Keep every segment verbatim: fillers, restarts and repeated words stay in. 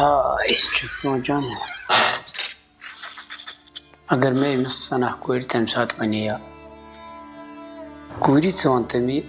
آ، أسۍ چھِ سونٛچان، اگر مےٚ أمِس سنا کورِ تَمہِ ساتہٕ وَنے یا، "کوٗری، ژٕ وَن تہٕ مےٚ،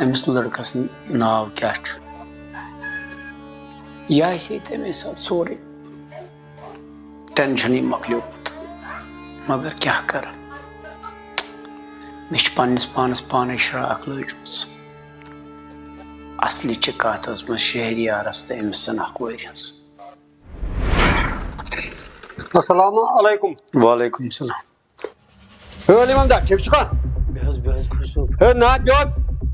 أمِس لٔڑکَس ناو کیٛاہ چھُ؟" یہِ آسہِ ہے تَمے ساتہٕ سورُے ٹٮ۪نشَنٕے مۄکلیومُت۔ مگر کیٛاہ کَرٕ؟ مےٚ چھِ پنٛنِس پانَس پانَے شرٛاکھ لٔجمٕژ۔ اَصلی چھِ کَتھ ٲسمٕژ شہریارَس تہٕ أمِس سنا کورِ ہٕنٛز۔ السلام علیکم۔ وعلیکم السلام۔ ہے، علی محمد، ٹھیٖک چھُکھا؟ بہٕ حظ، بہٕ حظ خۄش صٲب۔ ہے، نہ، بیٚہہ،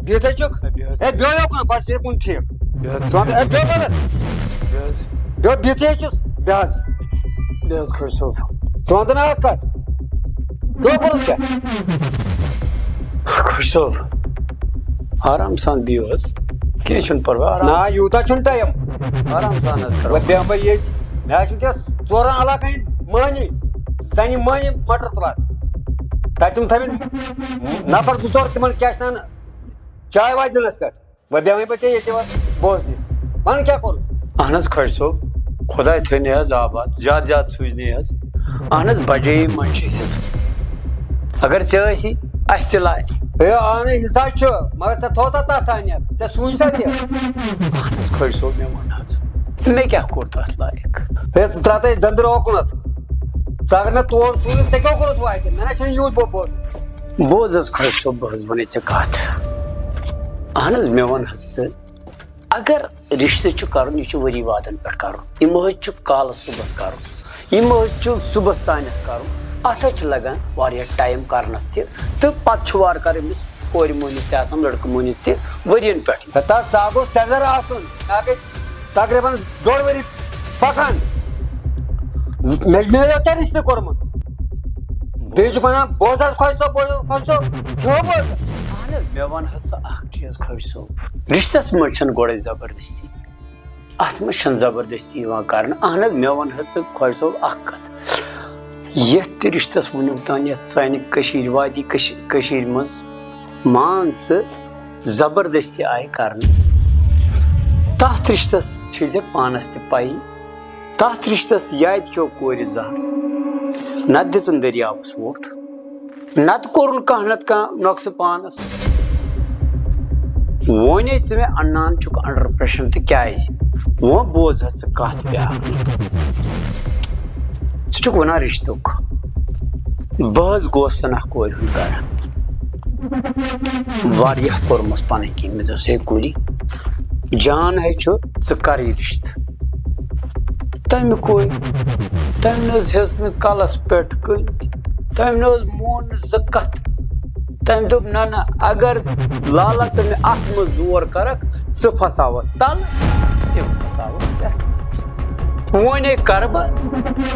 بِہتھٕے چھُکھ۔ ہے، بہٕ حظ۔ ہے، بیٚہہ یوکُن، بس ییٚتہِ کُن ٹھیٖک۔ بہٕ حظ۔ ژٕ وَن، ہے، بیٚہہ بدل۔ بہٕ حظ۔ بیٚہہ، بِہتھٕے چھُس، بہٕ حظ۔ بہٕ حظ خۄش صٲب۔ ژٕ وَن تہٕ مےٚ اَکھ کَتھ۔ کیٛاہ کوٚرُتھ ژےٚ؟ خۄش صٲب، آرام سان بِہِو حظ۔ کینٛہہ چھُنہٕ پَرواے، آرام۔ نہ، یوٗتاہ چھُنہٕ ٹایم۔ آرام سان حظ کَرو۔ وۄنۍ بیٚہمہٕ بہٕ ییٚتہِ۔ مےٚ حظ چھِ وٕنکیٚس ژورَن علاقَن ہٕنٛدۍ مٔہنی، زَنہِ مٔہنی مَٹر تُلان۔ تَتہِ تِم تھٲوِنۍ نفر زٕ ژور، تِمَن کیٛاہ چھِ نہٕ چاے واے دِنَس پٮ۪ٹھ۔ وۄنۍ بیٚہمَے بہٕ ژےٚ ییٚتہِ وۄنۍ بوزنہِ۔ وَن کیٛاہ کوٚرُتھ؟ اہن حظ خۄش صٲب، خۄداے تھٲینَے حظ آباد، زیادٕ زیادٕ سوٗزنَے حظ۔ اہن حظ، بَجے منٛز چھِ حِصہٕ۔ اگر ژےٚ ٲسی، اَسہِ تہِ لارِ۔ ہے، اہن حِصہٕ حظ چھُ، مگر ژےٚ تھوٚوتھا تَتھ تانٮ۪تھ؟ ژےٚ سوٗنچ سا تہِ؟ اہن حظ خۄش صٲب، مےٚ وَن حظ، مےٚ کیٛاہ کوٚر تَتھ لایق؟ ہے، ژٕ ترٛاو تہٕ دٔنٛدٕر اوکُنَتھ۔ ژٕ اگر مےٚ تور سوٗزُکھ، ژےٚ کیٛاہ کوٚرُتھ واتہِ؟ مےٚ نہ چھُنہٕ یوٗت بوٚڑ بوزُن۔ بوز حظ خۄش صٲب، بہٕ حظ وَنے ژےٚ کَتھ۔ اہن حظ، مےٚ وَن حظ ژٕ، اگر رِشتہٕ چھُ کَرُن، یہِ چھُ ؤری وادَن پٮ۪ٹھ کَرُن۔ یہِ مہٕ حظ چھُ کالَس صُبحَس کَرُن۔ یہِ مہٕ حظ چھُ صُبحَس تانٮ۪تھ کَرُن۔ اَتھ حظ چھِ لَگان واریاہ ٹایم کَرنَس تہِ، تہٕ پَتہٕ چھُ وارٕ کارٕ أمِس کورِ مٲنِس تہِ آسان، لٔڑکہٕ مٲنِس تہِ ؤرِیَن پٮ۪ٹھ۔ ہے، تَتھ سا گوٚو سٮ۪زَر آسُن۔ مےٚ گٔے تقریٖباً ڈۄڈ ؤری پَکان۔ مےٚ، مےٚ اوس ژےٚ رِشتہٕ کوٚرمُت۔ بیٚیہِ چھُکھ وَنان، بوز حظ خۄش صٲب، بوز حظ خۄش صٲب۔ کیٛاہ بوز؟ اہن حظ، مےٚ وَن حظ ژٕ اَکھ چیٖز خۄش صٲب۔ رِشتَس منٛز چھَنہٕ گۄڈَے زبردستی۔ اَتھ منٛز چھَنہٕ زبردستی یِوان کرنہٕ۔ اہن حظ، مےٚ وَن حظ ژٕ خۄش صٲب اَکھ کَتھ۔ یَتھ تہِ رِشتَس وٕنیُک تام یَتھ سانہِ کٔشیٖرِ، وادی کٔشی-، کٔشیٖرِ منٛز مان ژٕ زبردستی آیہِ کرنہٕ، تَتھ رِشتَس چھے ژےٚ پانَس تہِ پَیی۔ تَتھ رِشتَس یادِ کھیو کورِ زَہر، نَتہٕ دِژٕن دٔریاوَس ووٚٹھ۔ نَتہٕ کوٚرُن کانٛہہ نَتہٕ کانٛہہ نۄقصہٕ پانَس۔ وۄنۍ ہے ژٕ مےٚ اَنان چھُکھ under pressure تہٕ کیٛازِ؟ وۄنۍ بوز حظ ژٕ کَتھ بیٛاکھ۔ ژٕ چھُکھ وَنان رِشتُک۔ بہٕ حظ گوس سَنا کورِ ہُنٛد گَرٕ۔ واریاہ کوٚرمَس پَنٕنۍ کِنۍ۔ مےٚ دوٚپُس، "ہے کوٗری، جان ہے چھُ، ژٕ کَر یہِ رِشتہٕ؟" تٔمۍ کوٚر، تٔمۍ نہٕ حظ ہیٚژ نہٕ کَلَس پٮ۪ٹھ کٔنۍ، تٔمۍ نہٕ حظ مون نہٕ زٕ کَتھ۔ تٔمۍ دوٚپ، "نہ، نہ، اگر لالا ژٕ مےٚ اَتھ منٛز زور کَرَکھ، ژٕ پھساوَتھ تَلہٕ، تِم پھساوَتھ پٮ۪ٹھ۔ وۄنۍ ہے کَرٕ بہٕ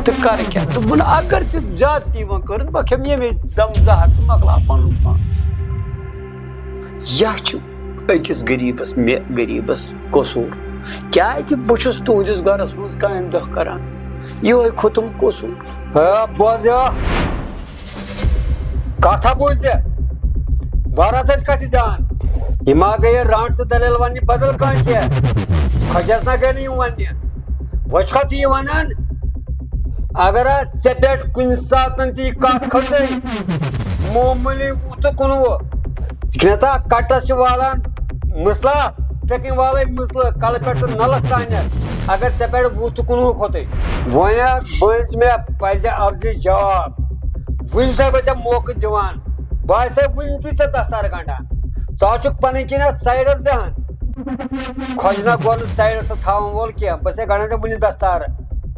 تہٕ کَرٕ کیٛاہ؟" دوٚپُن، "اگر ژٕ زیادتی وۄنۍ کٔرٕتھ، بہٕ کھٮ۪مہٕ ییٚمے دَم زَہر تہٕ مۄکلاو پَنُن پان۔" یہِ چھُ أکِس غریٖبَس، مےٚ غریٖبَس قصوٗر، کیٛازِ بہٕ چھُس تُہٕنٛدِس گَرَس منٛز کامہِ دۄہ کَران، یِہوٚے کھوٚتُم قصوٗر۔ ہے، بوز یہِ۔ کَتھ ہا بوٗز ژےٚ؟ وَرَتھ ٲسۍ کَتھِ دِوان۔ یہِ ما گٔیے رانٛٹھ ژٕ دٔلیٖل وَننہِ بدل کٲنٛسہِ؟ خۄجَس نہ گٔے نہٕ یِم وَننہِ۔ وۄنۍ چھُکھا ژٕ یہِ وَنان؟ اگر حظ ژےٚ پٮ۪ٹھ کُنہِ ساتَن تہِ یہِ کَتھ کھٔژٕے، معموٗلی وُہ تہٕ کُنوُہ، یہِ چھُنہ تَتھ کَٹَس چھِ والان مسلہٕ، تِتھَے کٔنۍ والَے مسلہٕ کَلہٕ پٮ۪ٹھ تہٕ نَلَس تانٮ۪تھ۔ اگر ژےٚ پٮ۪ٹھ وُہ تہٕ کُنوُہ کھوٚتُے، وۄنۍ حظ بٔنۍ ژٕ مےٚ پَزِ اَپزِ جواب۔ وٕنہِ چھُسَے بہٕ ژےٚ موقعہٕ دِوان، بہٕ آسے وٕنہِ تہِ ژےٚ دَستار گَنٛڈان۔ ژٕ حظ چھُکھ پَنٕنۍ کِنۍ اَتھ سایڈَس بیٚہان۔ خۄجہِ نہ گوٚو نہٕ سایڈَس تہٕ تھاوَن وول کینٛہہ، بہٕ چھُسَے گَنٛڈان ژےٚ وٕنہِ دَستار۔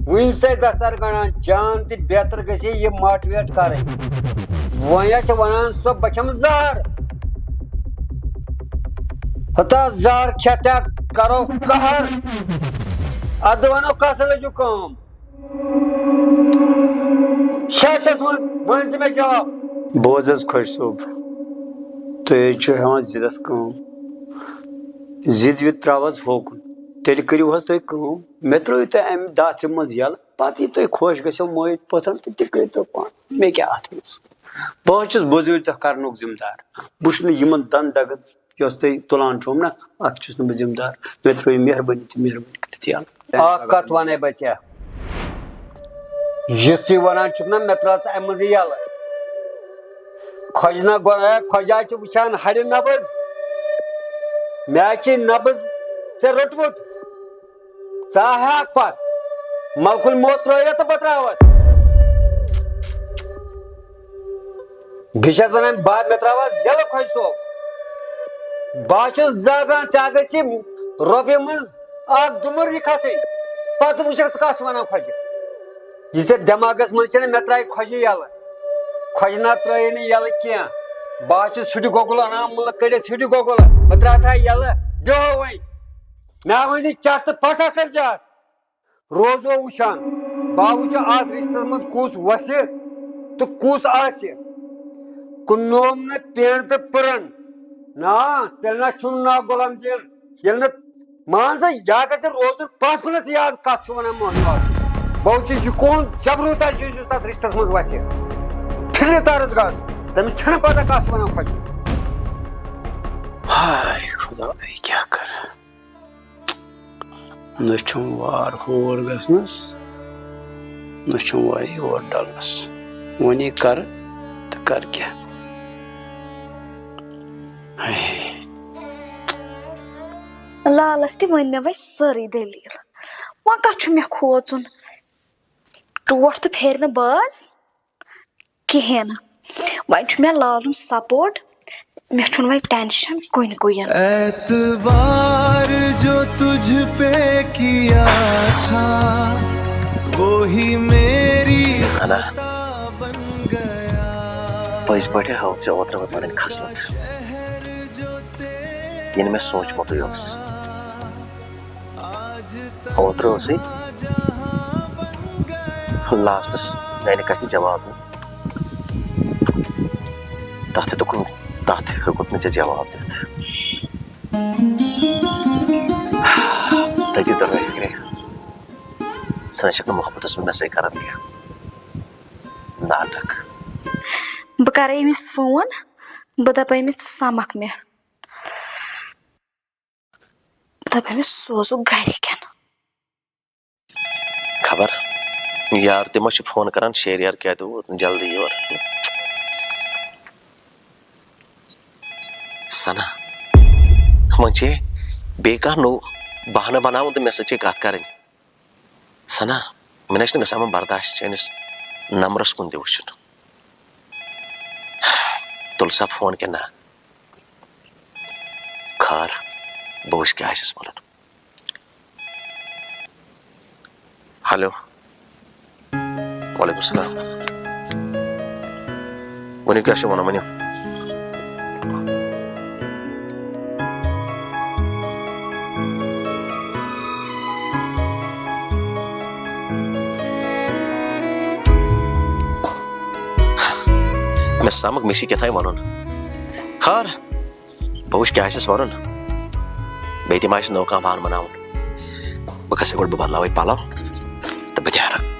وٕنہِ چھُسَے دَستار گَنٛڈان، جان تہِ بہتر گژھِ یہِ motivate کَرٕنۍ۔ وۄنۍ حظ چھِ وَنان سۄ بہٕ کھٮ۪مہٕ زَہر۔ ہتا زہر کھٮ۪تھ ہا کَرو قہر۔ اَدٕ وَنو کَس لٔجِو کٲم؟ شرطس منٛز ؤنۍ ژٕ مےٚ جواب۔ بوز حظ خۄش صٲب، تُہۍ حظ چھِو ہٮ۪وان ضِدس کٲم۔ ضِد وِد ترٛاو حظ ہوکُن۔ تیٚلہِ کٔرِو حظ تُہۍ کٲم، مےٚ ترٛٲیِو تُہۍ اَمہِ داتھِ منٛز یَلہٕ، پَتہٕ یہِ تۄہہِ خۄش گژھیو مٲیِتھ پٲتھن تہٕ تہِ کٔرۍتو پانہٕ۔ مےٚ کیٛاہ اَتھ منٛز؟ بہٕ حظ چھُس مٔزوٗرۍ دۄہ کَرنُک ذِمہٕ دار۔ بہٕ چھُس نہٕ یِمَن دَنٛد دَگَن یۄس تُہۍ تُلان چھِو نا، اَتھ چھُس نہٕ بہٕ ذِمہٕ دار۔ مےٚ ترٛٲیِو مہربٲنی تہٕ مہربٲنی کٔرِتھ یَلہٕ۔ اکھ کتھ ونے بہٕ ژےٚ، یُس ژٕ ونان چھُکھ نا، مےٚ ترٛاو ژٕ امہِ منٛزٕے یلہٕ۔ خۄجہِ نا گۄڈٕ، خۄجہِ آے چھِ وٕچھان ہرِ نبض، مےٚ آے چھِ نبض ژےٚ روٚٹمُت۔ ژٕ آہاکھ پتھ، ملکُل موت ترٲوِتھ تہٕ بہٕ ترٛاوَتھ۔ بہٕ چھَس وَنان، بہٕ، مےٚ ترٛاو حظ یَلہٕ خۄجہِ صٲب۔ بہٕ حظ چھُس زاگان، ژےٚ گژھِ رۄپیہِ منٛز اَکھ دُمُر یہِ کھسٕنۍ۔ پَتہٕ وٕچھَکھ ژٕ کَس وَنان خۄجہِ۔ یہِ ژےٚ دٮ۪ماغَس منٛز چھَنہٕ، مےٚ ترٛایہِ خۄجہِ یَلہٕ۔ خۄجہِ نہ ترٛٲیی نہٕ یَلہٕ کینٛہہ۔ بہٕ حظ چھُس ہیٚٹہِ گۄگُل اَنان، مُلہٕ کٔڑِتھ ہیٚٹہِ گۄگُل۔ بہٕ ترٛاوتھا یَلہٕ؟ بیٚہو وۄنۍ۔ مےٚ ؤنۍ زِ چَٹھ تہٕ پَٹھا کر زیادٕ۔ روزو وٕچھان، بہٕ وٕچھٕ اتھ رشتس منٛز کُس وسہِ تہٕ کُس آسہِ۔ کٕنوم نہٕ پینٹ تہٕ پٕرن۔ نا، تیٚلہِ نہ چھُم ناو غلام جی۔ ییٚلہِ نہٕ، مان ژٕ، یا گژھِ روزُن پتھ کُنتھ یاد، کتھ چھُ ونان مہنیو آسُن۔ بہٕ وٕچھٕ یہِ کون جبروت آسہِ، یُس، یُس تتھ رشتس منٛز وسہِ۔ فکرِ طرز گژھ، تٔمِس چھنہٕ پتہ کتھ چھُ ونان خۄجہِ۔ ہاے خداے، کیٛاہ کرٕ؟ نہ چھُم وار ہور گژھنس، نہ چھُم وارِ یور ڈلنس۔ وۄنۍ یہِ کرٕ تہٕ کرٕ کیٛاہ؟ ہے۔ لالس تہِ ؤنۍ مےٚ وۄنۍ سٲرٕے دٔلیٖل۔ وۄنۍ کتھ چھُ مےٚ کھوژُن؟ ٹوٹھ تہٕ پھیرِ نہٕ باز۔ کِہیٖنۍ نہٕ۔ وۄنۍ چھُ مےٚ لالُن سپورٹ، مےٚ چھُنہٕ وۄنۍ ٹینشن کُنہِ کُے۔ اعتبار جو تجھ پہ کیا تھا، وہی میری سنا، خطا بن گیا۔ پٔزۍ پٲٹھۍ ہٲو ژےٚ اوترٕ وۄترٕ پنٕنۍ خصلت، یہِ نہٕ مےٚ سوٗنٛچمُتٕے اوس۔ اوترٕ اوسُے لاسٹس میانہِ کتھِ جواب دیُن۔ تتھ تہِ توٚکُن، تتھ تہِ ہیوٚکُتھ نہٕ ژےٚ جواب دِتھ۔ تٔتی توٚر مےٚ فِکرِ، ژٕ نہ چھکھ نہٕ محبتس منٛز مےٚ سۭتۍ کران کینٛہہ ناٹک۔ بہٕ کرے أمِس فون، بہٕ دپے أمِس، ژٕ سمکھ مےٚ۔ بہٕ دَپہٕ أمِس، سوزُکھ گَرِکٮ۪ن۔ خبر یار تہِ ما چھُ فون کران، شیریار کیٛاہ تہِ ووت نہٕ جلدی یور۔ سنا، وۄنۍ چھے بیٚیہِ کانٛہہ نوٚو بہانہٕ بناوُن تہٕ مےٚ سۭتۍ چھے کتھ کرٕنۍ۔ سنا، مےٚ نہ چھُنہٕ گژھان وۄنۍ برداش چٲنِس نمبرس کُن تہِ وٕچھُن۔ تُل سا فون کِنہٕ نہ؟ خٲر، بہٕ وٕچھِ کیٛاہ آسٮ۪س وَنُن۔ ہیلو۔ وعلیکم السلام۔ ؤنِو، کیٛاہ چھُو وَنان؟ ؤنِو۔ مےٚ سَمکھ، مےٚ چھِ کیٛاہ تام وَنُن۔ خٲر، بہٕ وٕچھِ کیٛاہ آسٮ۪س وَنُن۔ بیٚیہِ تہِ ما آسہِ نوٚو کانٛہہ بہانہٕ بَناوُن۔ بہٕ گژھٕ گۄڈٕ، بہٕ بدلاوَے پَلو تہٕ بہٕ نیرٕ۔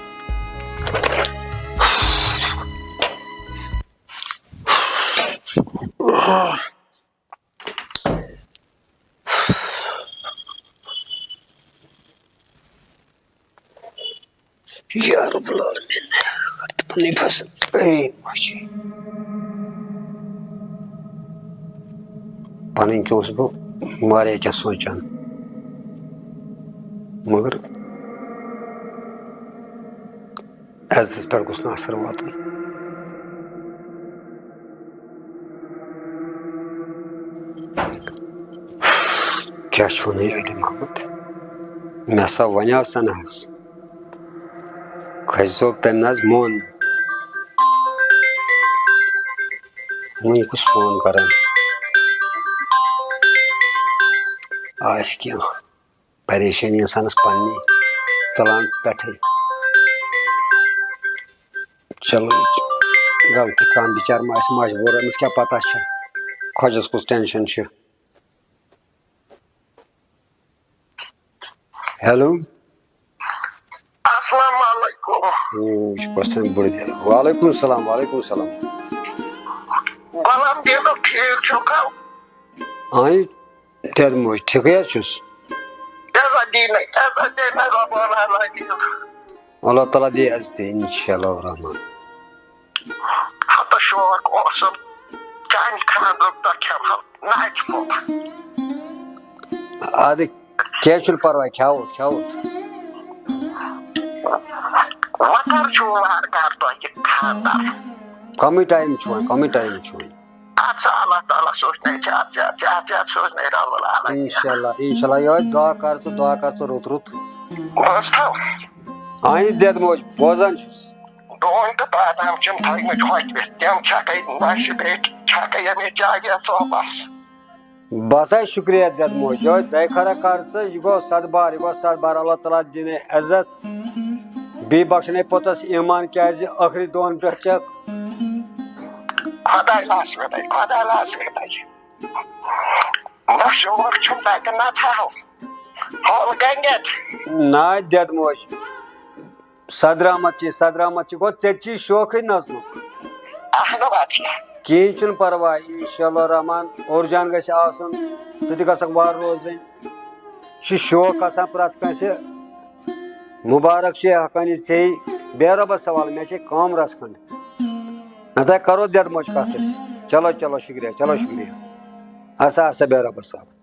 یا رب العالمین، کر تہٕ پنٕنۍ فصل۔ اے ماجی۔ پنٕنۍ کِنۍ اوسُس بہٕ واریاہ کینٛہہ سونٛچان، مگر عزتس پٮ۪ٹھ گوٚژھ نہٕ اثر واتُن۔ کیٛاہ چھُ وَنان علی محمد؟ مےٚ ہسا وَنیٛاو سَناہَس۔ خۄجہِ صٲب، تٔمۍ نہ حظ مون نہٕ۔ وۄنۍ کُس فون کران؟ آسہِ کینٛہہ پریشٲنی اِنسانَس پنٛنی تُلان پٮ۪ٹھٕے۔ چلو، یہِ چھِ غلطی، کانٛہہ بِچار ما آسہِ مجبوٗر، أمِس کیٛاہ پتہ چھِ خۄجَس کُس ٹینشن چھُ۔ ہیلو۔ السلام علیکم۔ او، یہِ چھُ پرٛژھان بٕڈٕ دٮ۪د۔ وعلیکم السلام، وعلیکم السلام۔ غلام دیٖنُک ٹھیٖک چھُکھا؟ اَہَن، دٮ۪د موج، ٹھیٖکٕے حظ چھُس۔ یہِ حظ دی نہٕ، عزت دی نہٕ رب العالمین۔ اللہ تعالیٰ دی عزت، انشاءاللہ الرحمن۔ ہتہٕ شوق اوسُم چانہِ خاندرُک دۄہ کھٮ۪مہٕ ہا ناٹہِ پھوٚل۔ ادٕ کینٛہہ چھُنہٕ پرواے، کھٮ۪وو، کھٮ۪وو۔ وۄنۍ کر چھُو وارٕ کارٕ تۄہہِ یہِ خاندر؟ کمٕے ٹایم چھُ وۄنۍ، کمٕے ٹایم چھُ وۄنۍ۔ اَدٕ سا اللہ تعالیٰ سوٗزنَے زیادٕ، زیادٕ، زیادٕ، زیادٕ سوٗزنَے رب العالمین۔ انشاءاللہ، انشاءاللہ، یِہوٚے دعا کر ژٕ، دعا کر ژٕ رُت رُت۔ بوز تھاو۔ آ، یہِ دٮ۪دٕ موج، بوزان چھُس۔ ڈوٗنۍ تہٕ بادام چھِم تھٲومٕتۍ ہۄکھوِتھ، تِم چھَکَے نۄشہِ بیٚیہِ چھَکَے ییٚمے چاوِ یَتھ صوبَس۔ بس حظ، شُکریہ دٮ۪دٕ موج، یِہوٚے دَے خٲرا کر ژٕ، یہِ گوٚو صد بار، یہِ گوٚو صد بار، اللہ تعالیٰ دِنَے عزت، بیٚیہِ بخشنَے پوٚتُس ایمان، کیٛازِ ٲخری دۄہَن پٮ۪ٹھ چھَکھ۔ خۄداے لاسوِنَے، خۄداے لاسوِنَے۔ نہ شوق چھُم تَتہِ نہ ژھاو۔ ہول گنڈت۔ نہ دٮ۪دٕ موج۔ صدر احمد چی، صدر احمد چی۔ گوٚو ژےٚ چی شوقٕے نژنُک۔ اہن بچہ۔ کِہیٖنۍ چھُنہٕ پرواے، انشاءاللہ الرحمن۔ اور جان گژھِ آسُن، ژٕ تہِ گژھکھ وارٕ روزٕنۍ۔ یہِ چھُ شوق آسان پرٛٮ۪تھ کٲنٛسہِ۔ مُبارک چھُ ہٮ۪کان یہِ ژےٚ۔ بیٚہہ رۄبَس حوالہٕ، مےٚ چھے کٲم رَژھ کھنٛڈ۔ نَتہٕ کرو دٮ۪دٕ موج کَتھ أسۍ۔ چلو، چلو، شُکریہ، چلو، شُکریہ۔ اَسا، اَسا، بیٚہہ رۄبَس حوالہٕ۔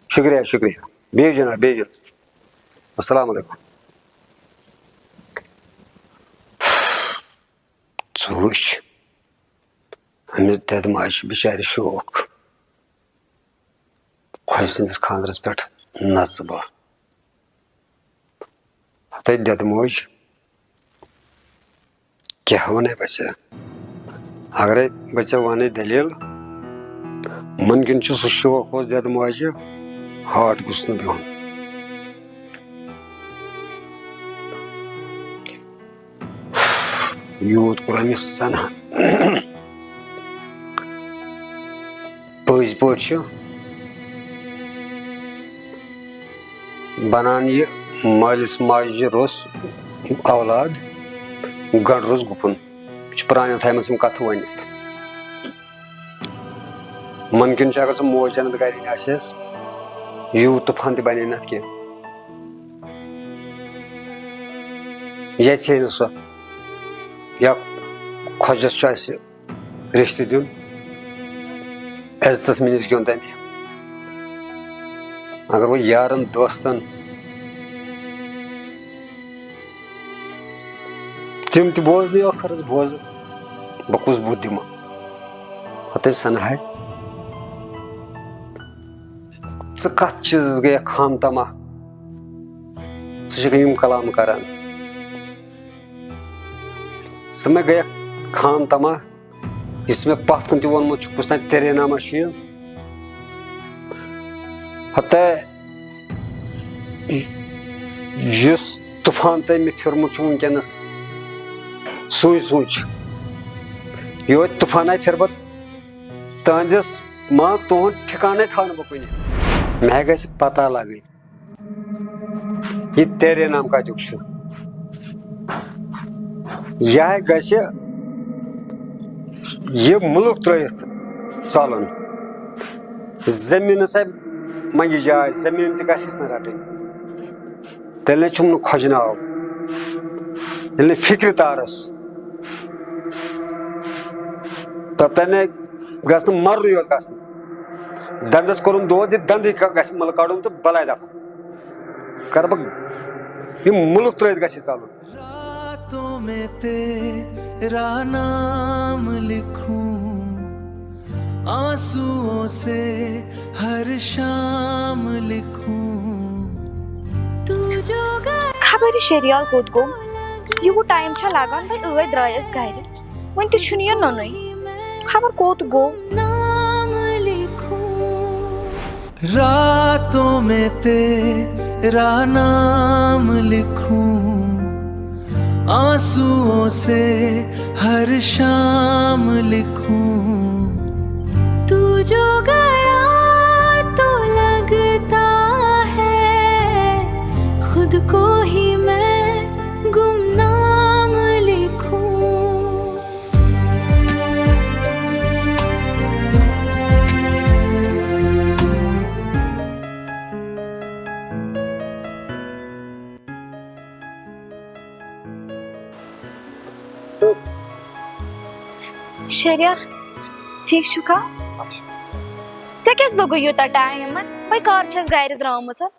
شُکریہ، شُکریہ۔ بِہِو جِناب، بِہِو جِناب۔ السلام علیکُم۔ ژٕ وٕچھ، أمِس دٮ۪دٕ ماجہِ چھُ بِچارِ شوق۔ خۄجہِ سٕنٛدِس خانٛدرَس پٮ۪ٹھ نَژٕ بہٕ۔ ہَتَے دٮ۪دٕ موج، کیٛاہ وَنَے بہٕ ژےٚ؟ اگرَے بہٕ ژےٚ وَنَے دٔلیٖل، مُمکِن چھُ سُہ شوق اوس دٮ۪دٕ ماجہِ، ہارٹ گوٚژھ نہٕ بِہُن۔ یوٗت کوٚر أمِس سَنہٕ ہن۔ پٔزۍ پٲٹھۍ چھُ بنان یہِ مٲلِس ماجہِ روٚس اولاد گنڈٕ روٚس گُپُن۔ یہِ چھُ پرٛانٮ۪ن تھایمَژٕ یِم کَتھٕ ؤنِتھ۔ مُمکِن چھُ اگر سُہ موج جنت گرِ نہٕ آسہِ ہس، یوٗت طوفان تہِ بنے نتھ کینٛہہ۔ یژھے نہٕ سۄ یا خۄجس چھُ اَسہِ رِشتہٕ دیُن، عزتس مِنِس گیُنٛد اَمہِ۔ اگر وۄنۍ یارن دوستن تِم تہِ بوزنٕے ٲخرس بوزٕ، بہٕ کُس بُتھ دِمہٕ؟ پتہٕ ٲسۍ سنہٕ ہاے، ژٕ کتھ چیٖزس گٔیکھ خام طمع؟ ژٕ چھکھ یِم کلام کران، ژٕ مےٚ گٔیکھ خام طمع؟ یُس مےٚ پتھ کُن تہِ ووٚنمُت چھُ، کُس تام تیرے نامہ چھُ یہِ۔ ہتے، یُس طوفان تۄہہِ مےٚ پھِرمُت چھُ وٕنکیٚنَس، سُے سُے چھُ۔ یِہوٚے طوفانَے پھِرٕ بہٕ تُہٕنٛدِس، مان، تُہُنٛد ٹھِکانَے تھاونہٕ بہٕ کُنہِ۔ مےٚ گژھِ پَتہ لَگٕنۍ، یہِ تیرے نام کَتیُک چھُ۔ یہِ ہا گژھِ یہِ مُلُک ترٛٲیِتھ ژَلُن۔ زٔمیٖنَس ہا منٛگہِ جاے، زٔمیٖن تہِ گژھٮ۪س نہٕ رَٹٕنۍ۔ تیٚلہِ نَے چھُم نہٕ خۄجہِ ناو، ییٚلہِ نہٕ فِکرِ تارَس، تہٕ تَمہِ گژھِ نہٕ مَرنُے یوت گژھِ نہٕ۔ دَنٛدَس کوٚرُم دود، یہِ دَنٛدٕے ک-، گژھِ مَلہٕ کَڑُن تہٕ بَلاے دَفعہ کَرٕ بہٕ یہِ مُلُک ترٛٲیِتھ گژھِ یہِ ژَلُن۔ راتوں میں تیرا نام لکھوں، آنسوؤں سے ہر شام لکھوں۔ تو جو گیا خبر یہِ شیریال کوٚت گوٚو؟ یوٗت ٹایم چھا لگان، وۄنۍ ٲدۍ درٛایس گرِ، وۄنۍ تہِ چھُنہٕ یہِ نوٚنُے۔ خبر کوٚت گوٚو؟ نام لکھوں۔ راتوں میں تیرا نام لکھوں، آنسوؤں سے ہر شام لکھوں۔ تو جو گیا تو لگتا ہے خود کو ہی میں گمنام لکھوں۔ شریہ، ٹھیٖک چھُکھا؟ ژےٚ کیٛازِ لوٚگُے یوٗتاہ ٹایم؟ بہٕ کر چھَس گرِ درٛامٕژ؟